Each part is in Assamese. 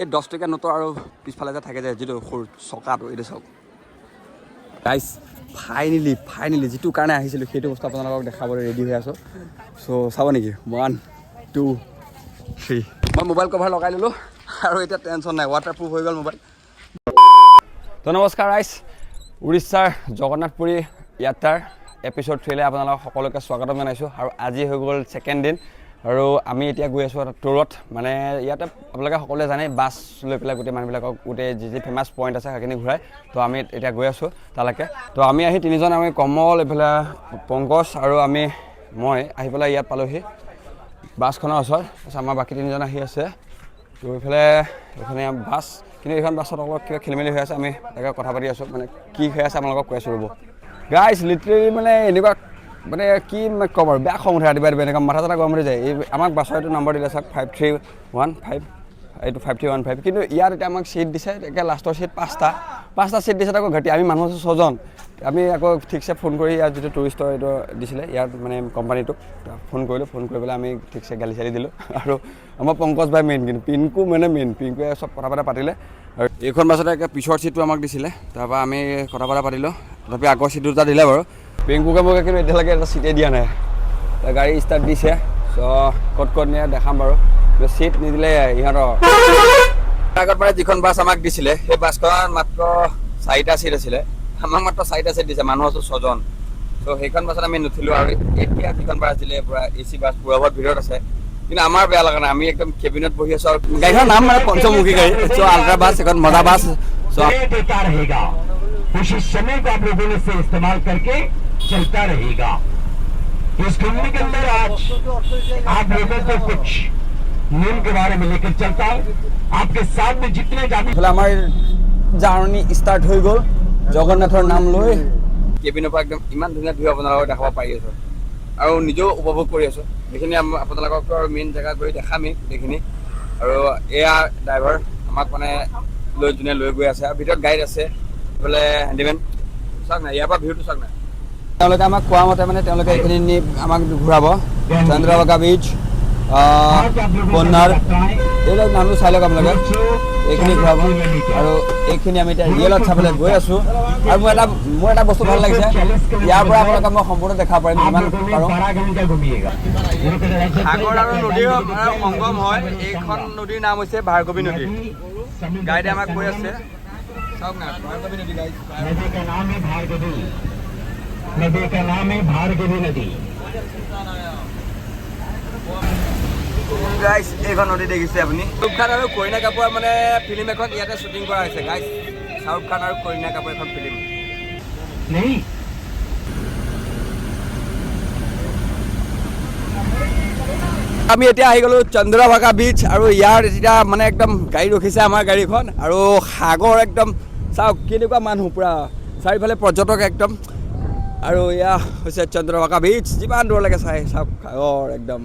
এই 10 টকীয়া নোটৰ আৰু পিছফালে যে থাকে যে যিটো সৰু চকাটো, এইটো চাওক গাইজ। ফাইনেলি ফাইনেলি যিটো কাৰণে আহিছিলোঁ, সেইটো বস্তু আপোনালোকক দেখাবলৈ ৰেডি হৈ আছোঁ। চ' চাব নেকি? One, two, three. মই মোবাইল কভাৰ লগাই ল'লোঁ আৰু এতিয়া টেনশ্যন নাই, ৱাটাৰ প্ৰুফ হৈ গ'ল মোবাইল। তো নমস্কাৰ ৰাইজ, উৰিষ্যাৰ জগন্নাথপুৰী যাত্ৰাৰ এপিছ'ড 3লৈ আপোনালোকক সকলোকে স্বাগতম জনাইছোঁ। আৰু আজি হৈ গ'ল ছেকেণ্ড দিন আৰু আমি এতিয়া গৈ আছোঁ এটা টুৰত। মানে ইয়াতে আপোনালোকে সকলোৱে জানে, বাছ লৈ পেলাই গোটেই মানুহবিলাকক গোটেই যি যি ফেমাছ পইণ্ট আছে সেইখিনি ঘূৰাই। তো আমি এতিয়া গৈ আছোঁ তালৈকে। তো আমি আহি তিনিজন, আমি কমল, এইফালে পংকজ আৰু আমি, মই আহি পেলাই ইয়াত পালোহি বাছখনৰ ওচৰত। তাৰপিছত আমাৰ বাকী তিনিজন আহি আছে। তো এইফালে এইখনে বাছ, কিন্তু এইখন বাছত অলপ কিবা খেলি মেলি হৈ আছে। আমি তাকে কথা পাতি আছোঁ, মানে কি হৈ আছে আপোনালোকক কৈ আছোঁ, ৰ'ব। গাইজ, লিটাৰেলি মানে এনেকুৱা মানে কি মানে ক'ম আৰু, বেয়া খং উঠে। ৰাতিপুৱা ৰাতিপুৱা এনেকুৱা মাথা চাথা গৰম উঠি যায়। এই আমাক বাছৰ এইটো নম্বৰ দিলে, চাওক, 5315, এইটো 5315। কিন্তু ইয়াত এতিয়া আমাক চিট দিছে একে লাষ্টৰ চিট পাঁচটা, পাঁচটা চিট দিছে। আকৌ ঘটি আমি মানুহ আছোঁ ছজন। আমি আকৌ ঠিকছে ফোন কৰি ইয়াত যিটো টুৰিষ্টৰ এইটো দিছিলে, ইয়াত মানে কোম্পানীটোক ফোন কৰিলোঁ। ফোন কৰি পেলাই আমি ঠিকছে গালি চালি দিলোঁ। আৰু আমাৰ পংকজ ভাই মেইন, কিন্তু পিংকু মানে মেইন, পিংকুৱে চব কথা বতৰা পাতিলে। আৰু এইখন বাছতে একে পিছৰ চিটটো আমাক দিছিলে। তাৰপৰা আমি কথা বতৰা পাতিলোঁ, তথাপি আগৰ চিট দুটা দিলে বাৰু পিংকুকে মোকে, কিন্তু এতিয়ালৈকে এটা চিটেই দিয়া নাই। গাড়ী ষ্টাৰ্ট দিছে। চ' ক'ত ক'ত নিয়ে দেখাম বাৰু, কিন্তু চিট নিদিলে ইহঁতৰ। আগত মানে যিখন বাছ আমাক দিছিলে, সেই বাছখনত মাত্ৰ চাৰিটা চিট আছিলে। আমাক মাত্ৰ চাৰিটা চিট দিছে, মানুহ আছো ছজন। চ' সেইখন বাছত আমি নুঠিলোঁ। আৰু এতিয়া যিখন বাছ দিলে, পূৰা এ চি বাছ, পূৰা ভিতৰত আছে। কিন্তু আমাৰ বেয়া লগা নাই, আমি একদম কেবিনত বহি আছোঁ। আৰু গাড়ীখনৰ নাম মানে পঞ্চমুখী গাড়ী। চ' আল্ট্ৰা বাছ এখন, মজা বাছ। চ' समय देता रहेगा, उसी समय को आप लोगों ने से इस्तेमाल करके चलता रहेगा। इस घूमने के अंदर आज आप लोगों को कुछ नियम के बारे में लेकर चलता हूं। आपके साथ में जितने जाने এইফালে আমাৰ জাৰ্ণি ষ্টাৰ্ট হৈ গ'ল জগন্নাথৰ নাম লৈ। কেবিনৰ পৰা একদম ইমান ধুনীয়া ভিউ আপোনালোকক দেখাব পাৰি আছোঁ আৰু নিজেও উপভোগ কৰি আছোঁ। সেইখিনি আপোনালোকক আৰু মেইন জেগা গৈ দেখামেই গোটেইখিনি। আৰু এয়া ড্ৰাইভাৰ, আমাক মানে লৈ যোনে লৈ গৈ আছে। আৰু ভিতৰত গাইড আছে, এইফালে হেণ্ডিমেন। চাওক না, ইয়াৰ পৰা ভিউটো চাওক না। তেওঁলোকে আমাক কোৱা মতে মানে তেওঁলোকে এইখিনি নি আমাক ঘূৰাব। চন্দ্ৰভাগা বিচ, কোনাৰ্ক, এইবিলাক নামটো চাই লওক আপোনালোকে। এইখিনি ঘূৰাব আৰু এইখিনি আমি এতিয়া ৰিয়েলত চাবলৈ গৈ আছোঁ। আৰু মোৰ এটা বস্তু ভাল লাগিছে, ইয়াৰ পৰা আপোনালোকক মই সম্পূৰ্ণ দেখাব পাৰিম आप যিমান लोगों ने পাৰোঁ। 12 घंटा घूमिएगा। সাগৰ আৰু নদীৰ সংগম হয়। এইখন নদীৰ নাম হৈছে ভাৰ্গৱী নদী। গাইডে আমাক কৈ আছে, চাওক না, ভাৰ্গৱী নদী গাইড। नदी का नाम है भार्गवी, नदी का नाम है भार्गवी नदी। গাইছ, এইখন নদী দেখিছে আপুনি? শ্বাহৰুখ খান আৰু কৰিণা কাপুৰৰ মানে ফিল্ম এখন ইয়াতে শ্বুটিং কৰা হৈছে গাইছ। শ্বাহৰুখ খান আৰু কৰিণা কাপুৰ এখন ফিল্ম। नहीं। আমি এতিয়া আহি গ'লোঁ চন্দ্ৰভাগা বিচ। আৰু ইয়াৰ এতিয়া মানে একদম গাড়ী ৰখিছে আমাৰ গাড়ীখন। আৰু সাগৰ একদম চাওক, কেনেকুৱা মানুহ, পূৰা চাৰিওফালে পৰ্যটক একদম। আৰু এয়া হৈছে চন্দ্ৰভাগা বিচ। যিমান দূৰলৈকে চাই, চাওক, সাগৰ একদম।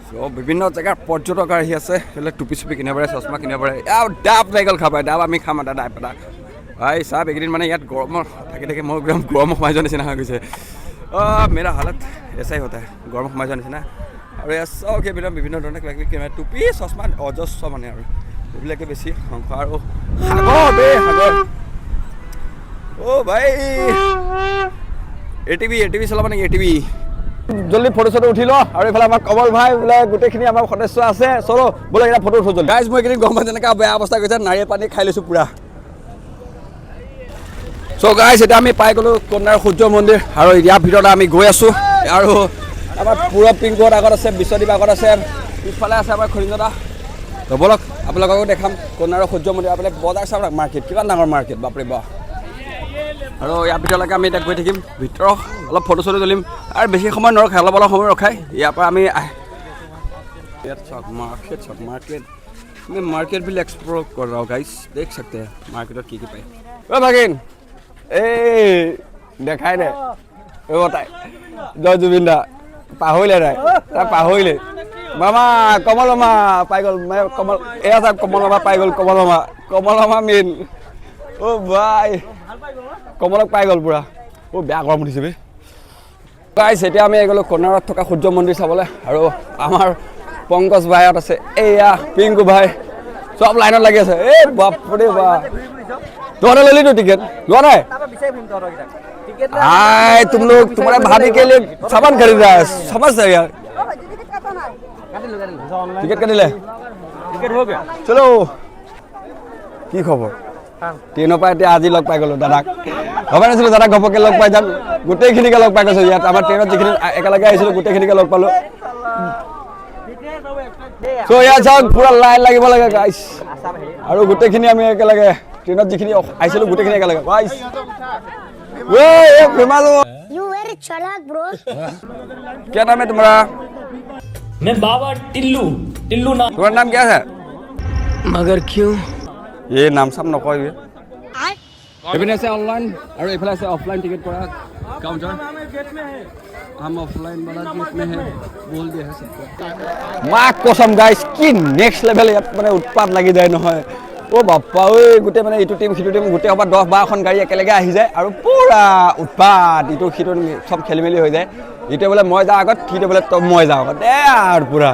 চ' বিভিন্ন জেগাৰ পৰ্যটক আহি আছে। সেইবিলাক টুপি চুপি কিনিব পাৰে, চশমা কিনিব পাৰে। এয়া ডাব নাৰিকল খাব পাৰে, ডাব আমি খাম এটা ডাব এটা। ভাই চাব, এইকেইদিন মানে ইয়াত গৰমত থাকি থাকি মোৰ একদম গৰম সোমাই যোৱা নিচিনা হৈ গৈছে। অঁ, मेरा हालत ऐसा ही होता है, গৰম সোমাই যোৱা নিচিনা। আৰু ইয়াত চাওক, এইবিলাক বিভিন্ন ধৰণৰ কিবা কিবি কিবা টুপি, চশমা অজস্ৰ, মানে আৰু এইবিলাকে বেছি অংশ। আৰু সাগৰ বে সাগৰ। অ' ভাই, এটিভি, এটিভি চলাব নেকি? এটিভি। জল্দি ফটো চটো উঠি ল। আৰু এইফালে আমাৰ কমল ভাই বোলে, গোটেইখিনি আমাৰ সদস্য আছে। চলো বোলে, এতিয়া ফটো উঠো জল্দি। গাইজ, মই এইকেইদিন গম পাই যেনেকুৱা বেয়া অৱস্থা গৈছে, নাৰিয়েল পানী খাই লৈছোঁ পূৰা। চ' গাইজ, এতিয়া আমি পাই গ'লোঁ কোণাৰ্ক সূৰ্য মন্দিৰ আৰু ইয়াৰ ভিতৰত আমি গৈ আছোঁ। আৰু আমাৰ পূৰব, পিংকুহঁত আগত আছে, বিশ্বদীপ আগত আছে, পিছফালে আছে আমাৰ খৰিন্দদা। তো ব'লক, আপোনালোককো দেখাম কোণাৰ্ক সূৰ্য মন্দিৰ। আপোনালোকে বজাৰ চাওক, মাৰ্কেট কিমান ডাঙৰ মাৰ্কেট, বাপৰে বাপ। আৰু ইয়াৰ ভিতৰলৈকে আমি এতিয়া গৈ থাকিম। ভিতৰত অলপ ফটো চটো তুলিম আৰু বেছি সময় নৰখাই, অলপ অলপ সময় ৰখাই ইয়াৰ পৰা আমি ইয়াত চাওক, মাৰ্কেট চাওক, মাৰ্কেট। मैं मार्केट भी एक्सप्लोर कर रहा हूँ गाइस, देख सकते हैं মাৰ্কেটত কি কি পায়। অ' ভাগিন, এই দেখাই নাই। অ' তাই জয় জুবিন দা পাহৰিলে, তাই তাই পাহৰিলে। মামা, কমল মামা পাই গ'ল। কমল, এয়া চাওক, কমল মামা পাই গ'ল। কমল মামা, কমল মামা মেইন। অ' ভাই, কমলক পাই গ'ল পূৰা। অ' বেয়া গৰম উঠিছে বে। গাইছ, এতিয়া আমি আহি গ'লোঁ কোণাৰ্কত থকা সূৰ্য মন্দিৰ চাবলৈ। আৰু আমাৰ পংকজ ভাইহঁত আছে, এইয়া পিংকু ভাই। চব লাইনত লাগি আছে। এই বাপৰে বাপ, তহঁতে ল'লিতো টিকেট? লোৱা নাই? आए तुम लोग, तुम्हारा भाभी के लिए सामान खरीद रहा है, समझ रहे यार। টিকেট কাটিলে? চলো। কি খবৰ? ট্ৰেইনৰ পৰা এতিয়া আজি লগ পাই গ'লো দাদাক। ভবা নাছিলোঁ দাদাক ঘপককৈ লগ পাই যাম। গোটেইখিনিকে লগ পাই গৈছোঁ ইয়াত। আমাৰ ট্ৰেইনত যিখিনি একেলগে আহিছিলোঁ, গোটেইখিনিকে লগ পালোঁ। চ' ইয়াত চাওক, পূৰা লাইন লাগিব লাগে গাইছ। আৰু গোটেইখিনি আমি একেলগে ট্ৰেইনত যিখিনি আহিছিলোঁ, গোটেইখিনি একেলগে গাইছ। Famous. You very chalak, bro. क्या नाम है तुम्हारा? मैं बाबा टिल्लू, टिल्लू नाम। तुम्हारा नाम क्या है? मगर क्यों? এই নাম চাম নকয়। এইপিনে আছে অনলাইন আৰু এইফালে আছে অফলাইন টিকেট কৰা কাউণ্টাৰ। हम ऑफलाइन वाला गेट में है, बोल दिया है सबको। মা কচম গাইছ, কি নেক্সট লেভেল ইয়াত মানে উৎপাত লাগি যায় নহয়। অ' বাপ্পা ঐ, গোটেই মানে ইটো টিম, সিটো টিম, গোটেই সোপা 10-12খন গাড়ী একেলগে আহি যায় আৰু পূৰা উৎপাত। ইটো সিটো চব খেলি মেলি হৈ যায়। ইটোৱে বোলে মই যাওঁ আগত, সিটোৱে বোলে মই যাওঁ আগত। দে আৰু পূৰা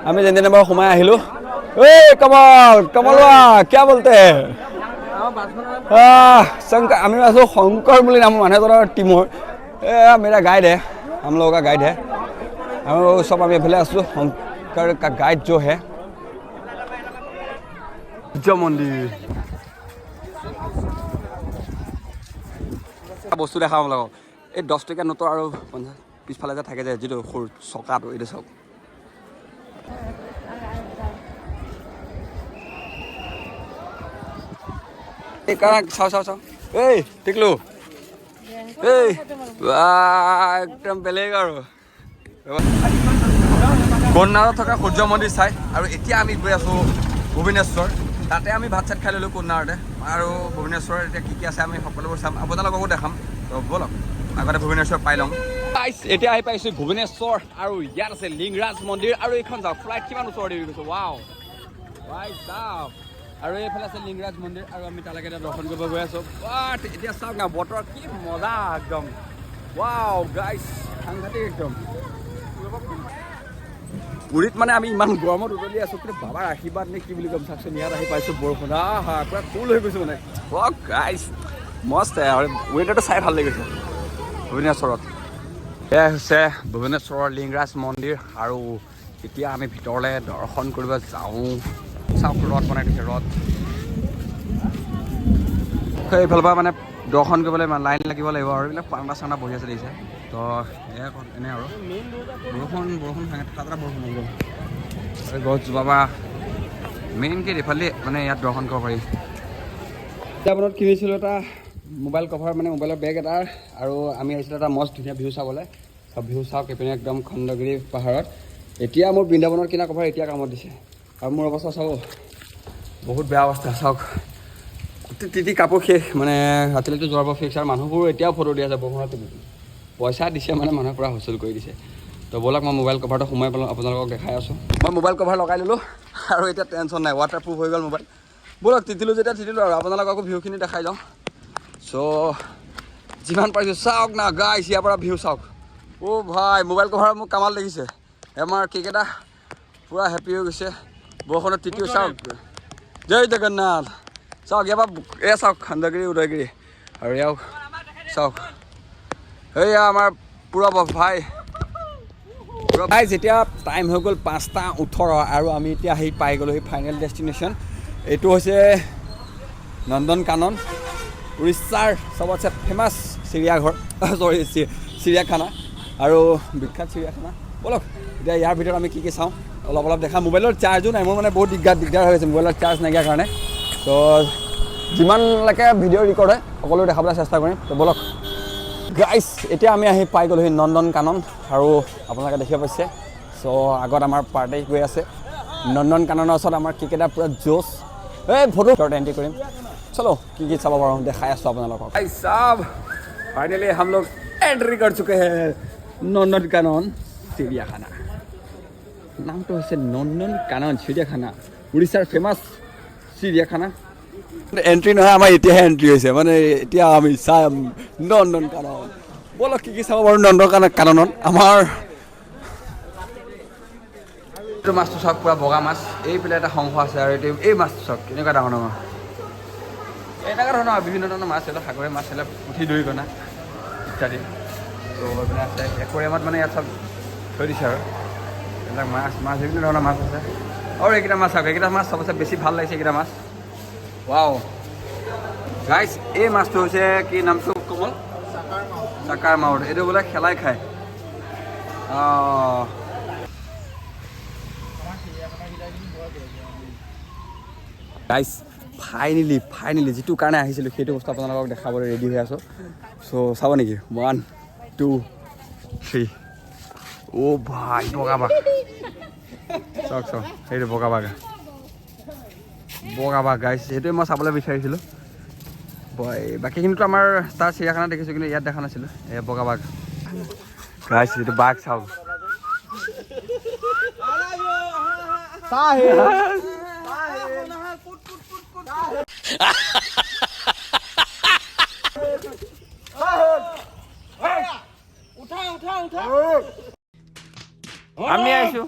আমি যেনে তেনে বাৰু সোমাই আহিলোঁ। ঐ কমল, কমলৱা, क्या बोलते हैं? আহ, শংকৰ, আমি আছোঁ শংকৰ বুলি নাম মানুহ এজনৰ টিমৰ। ए मेरा गाइड है, हम लोगों का गाइड है। আৰু চব আমি এইফালে আছোঁ, शंकर का गाइड जो है। সূৰ্য মন্দিৰ এটা বস্তু দেখাম আপোনালোকক। এই 10 টকীয়া নোটৰ আৰু 50 পিছফালে যে থাকে যে যিটো সৰু চকাটো, এইটো চাওক। এই কাৰণ চাওঁ চাওঁ চাওঁ। এই টিকলু, এই বাহ, একদম বেলেগ। আৰু কন্যাৰত থকা সূৰ্য মন্দিৰ চাই আৰু এতিয়া আমি গৈ আছোঁ ভুৱনেশ্বৰ। তাতে আমি ভাত চাত খাই ল'লোঁ কন্যাৰতে। আৰু ভুৱনেশ্বৰত এতিয়া কি কি আছে আমি সকলোবোৰ চাম, আপোনালোককো দেখাম। তো ব'লক, আগতে ভুৱনেশ্বৰ পাই লওঁ। এতিয়া আহি পাইছোঁ ভুৱনেশ্বৰ আৰু ইয়াত আছে লিংগৰাজ মন্দিৰ। আৰু এইখন যাওক, ফ্লাইট কিমান ওচৰত এৰি গৈছে। ৱাও ভাই চাওক, আৰু এইফালে আছে লিংগৰাজ মন্দিৰ আৰু আমি তালৈকে এতিয়া দৰ্শন কৰিব গৈ আছোঁ। বাট এতিয়া চাওক না, বতৰ কি মজা একদম। ৱাও গাইছ, সাংঘাতিক একদম। পুৰীত মানে আমি ইমান গৰমত উতলি আছোঁ, কিন্তু বাবাৰ আশীৰ্বাদ নে কি বুলি ক'ম, চাওকচোন, ইয়াত আহি পাইছোঁ বৰষুণ। আহা, পূৰা কুল হৈ গৈছোঁ মানে। অ' গাইছ, মস্ত আৰু ৱেডাৰটো চাই ভাল লাগিছে ভুৱনেশ্বৰত। এয়া হৈছে ভুৱনেশ্বৰৰ লিংগৰাজ মন্দিৰ আৰু এতিয়া আমি ভিতৰলৈ দৰ্শন কৰিব যাওঁ। চাওক, ৰথ বনাই থৈছে, ৰথ। সেইফালৰ পৰা মানে দৰ্শন কৰিবলৈ লাইন লাগিব লাগিব আৰু এইবিলাক পাণ্ডা চাণ্ডা বহি আছে, দেখিছে তো। এয়া এনে আৰু বৰষুণ, বৰষুণ, ঠাণ্ডা বৰষুণ একদম। এই গছজোপা পৰা মেইন গেট এইফালে মানে ইয়াত দৰ্শন কৰিব পাৰি। বৃন্দাবনত কিনিছিলোঁ এটা মোবাইল কভাৰ, মানে মোবাইলৰ বেগ এটাৰ। আৰু আমি আহিছিলোঁ এটা মস্ত ধুনীয়া ভিউ চাবলৈ। চব ভিউ চাওক এইপিনে একদম খণ্ডগিৰি পাহাৰত। এতিয়া মোৰ বৃন্দাবনত কিনা কভাৰ এতিয়া কামত দিছে। আৰু মোৰ অৱস্থা চাব, বহুত বেয়া অৱস্থা। চাওক, গোটেই তিতি কাপোৰ শেষ, মানে ৰাতিলৈতো যোৱাৰ পৰা ফিক্স। আৰু মানুহবোৰ এতিয়াও ফটো দি আছে বৰষুণত। পইচা দিছে মানে মানুহে পূৰা হুলস্থুল কৰি দিছে। তো ব'লক, মই মোবাইল কভাৰটো সোমাই পেলাওঁ, আপোনালোকক দেখাই আছোঁ। মই মোবাইল কভাৰ লগাই ল'লোঁ আৰু এতিয়া টেনশ্যন নাই, ৱাটাৰ প্ৰুফ হৈ গ'ল মোবাইল। ব'লক, তিতিলোঁ যেতিয়া তিতিলোঁ আৰু আপোনালোককো ভিউখিনি দেখাই যাওঁ। চ' যিমান পাৰিছোঁ চাওক না গাইছ, ইয়াৰ পৰা ভিউ চাওক। অ' ভাই, মোবাইল কভাৰ মোক কামাল দেখিছে। আমাৰ কেইটা পূৰা হেপী হৈ গৈছে বৰষুণত তিতিও। চাওক, জয় জগন্নাথ। চাওক ইয়াৰ পৰা, এয়া চাওক খণ্ডগিৰি, উদয়গিৰি আৰু এয়াও চাওক। সেয়া আমাৰ পূৰব ভাই, ভাই। যেতিয়া টাইম হৈ গ'ল 5টা 18 আৰু আমি এতিয়া আহি পাই গ'লোঁ সেই ফাইনেল ডেষ্টিনেশ্যন। এইটো হৈছে নন্দন কানন, উৰিষ্যাৰ চবতছে ফেমাছ চিৰিয়াঘৰ, চৰি, চিৰিয়াখানা আৰু বিখ্যাত চিৰিয়াখানা। ব'লক, এতিয়া ইয়াৰ ভিতৰত আমি কি কি চাওঁ অলপ অলপ দেখা। মোবাইলৰ চাৰ্জো নাই মোৰ, মানে বহুত দিগদাৰ দিগদাৰ হৈ গৈছে মোবাইলৰ চাৰ্জ নাইকিয়াৰ কাৰণে। তো যিমানলৈকে ভিডিঅ' ৰেকৰ্ড হয়, সকলো দেখাবলৈ চেষ্টা কৰিম। তো ব'লক গাইছ, এতিয়া আমি আহি পাই গ'লোহি নন্দন কানন আৰু আপোনালোকে দেখিব পাইছে। চ' আগত আমাৰ পাৰ্টি গৈ আছে। নন্দন কাননৰ ওচৰত আমাৰ কেইটা পূৰা জোচ। এই ফটো ভিতৰত এণ্ট্ৰি কৰিম। চলো, কি কি চাব পাৰোঁ দেখাই আছোঁ আপোনালোকক। साहब, फाइनली हम लोग एंट्री कर चुके हैं नंदन कानन चिड़ियाखाना। নামটো হৈছে নন্দন কানন চিৰিয়াখানা, উৰিষ্যাৰ ফেমাছ চিৰিয়াখানা। এণ্ট্ৰি নহয়, আমাৰ এতিয়াহে এণ্ট্ৰি হৈছে। মানে এতিয়া আমি চাম নন্দন কানন। ব'লক, কি কি চাব পাৰোঁ নন্দন কাননত। আমাৰ এইটো মাছটো চাওক, পূৰা বগা মাছ। এইফালে এটা শংখ আছে আৰু এইটো এই মাছটো চাওক কেনেকুৱা ডাঙৰ ডাঙৰ। এনেকুৱা ধৰণৰ বিভিন্ন ধৰণৰ মাছ, এইবিলাক সাগৰীয় মাছ, এইবিলাক পুঠি, দৰিকণা ইত্যাদি। ত' এইপিনে আছে একুৰিয়ামত, মানে ইয়াত চব থৈ দিছে আৰু এইবিলাক মাছ মাছ বিভিন্ন ধৰণৰ মাছ আছে। আৰু এইকেইটা মাছ চাওক, এইকেইটা মাছ চবতছে বেছি ভাল লাগিছে এইকেইটা মাছ। ৱাও গাইছ, এই মাছটো হৈছে কি নামটো কমল? Sucker mouth. এইটো বোলে শেলাই খায়। অঁ গাইছ, ফাইনেলি ফাইনেলি যিটো কাৰণে আহিছিলোঁ সেইটো বস্তু আপোনালোকক দেখাবলৈ ৰেডি হৈ আছোঁ। চ' চাব নেকি? One, two, three. অ' ভাই, বগা বাঘ চাওক চাওক। সেইটো বগা বাঘ, বগা বাঘ গাইছ। সেইটোৱে মই চাবলৈ বিচাৰিছিলোঁ। বাকীখিনিতো আমাৰ তাৰ চিৰিয়াখানা দেখিছোঁ, কিন্তু ইয়াত দেখা নাছিলোঁ। এই বগা বাঘ গাইছ, এইটো বাঘ চাওক। আমি আহিছোঁ।